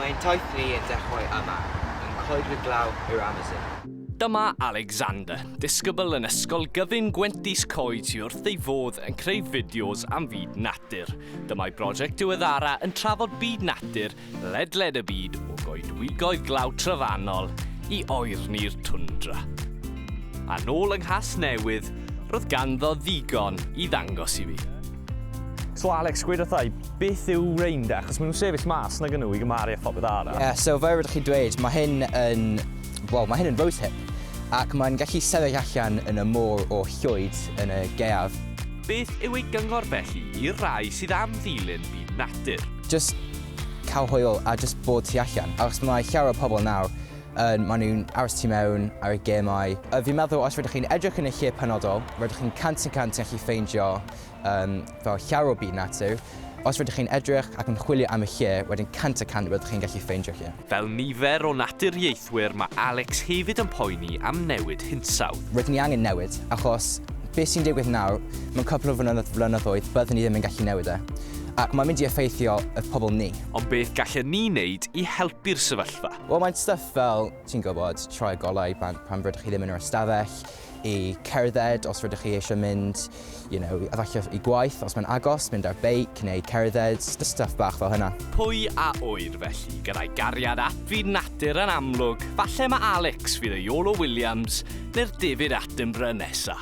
Mae ein taith ni yn dechrau yma, yn Coedwig Glaw yr Amazon. Dyma Alexander, disgybl yn Ysgol Gyfun Gwent Is Coed sy wrth ei fodd yn creu fideos am fyd natur. Dyma'i brosiect diweddara yn trafod byd natur ledled y byd o goedwigoedd glaw trofannol i oerni'r twndra. A nôl yng Nghasnewydd, roedd ganddo ddigon i ddangos i fi. So Alex, gweud wrtha i, beth yw rein de? Achos maen nhw'n sefyll mas nag nhw i gymharu â phopeth arall. Ie, yeah, so fel rydych chi'n dweud, mae hyn yn, well, mae hyn yn rose hip, ac mae'n gallu sefyll allan yn y môr o llwyd yn y gaeaf. Beth yw ei gyngor felly i'r rhai sydd am ddilyn byd natur? Just cael hwyl a just bod tu allan, achos mae llawer o pobl nawr yn, maen nhw'n aros tu mewn ar y gemau. A fi'n meddwl os rydych chi'n edrych yn y lle penodol, rydych chi'n 100% gallu ffeindio um, fel llawer o byd natur. Os rydych chi'n edrych ac yn chwilio am y lle, wedyn 100% rydych chi'n gallu ffeindio lle. Fel nifer o naturiaethwyr, mae Alex hefyd yn poeni am newid hinsawdd. Rydyn ni angen newid, achos beth sy'n digwydd nawr, mewn cwpl o flynyddoedd, byddwn ni ddim yn gallu newid e. Ac mae'n mynd i effeithio y pobl ni. Ond beth gallen ni wneud i helpu'r sefyllfa? Wel, mae'n stuff fel, ti'n gwybod, troi golau pan, pan rydych chi ddim yn yr ystafell, i cerdded os rydych chi eisiau mynd, efallai i gwaith os mae'n agos, mynd ar beic neu cerdded, just stuff bach fel hynna. Pwy a ŵyr felly, gyda'i gariad at fyd natur yn amlwg, falle mae Alex fydd y Iolo Williams neu'r David Attenborough nesa.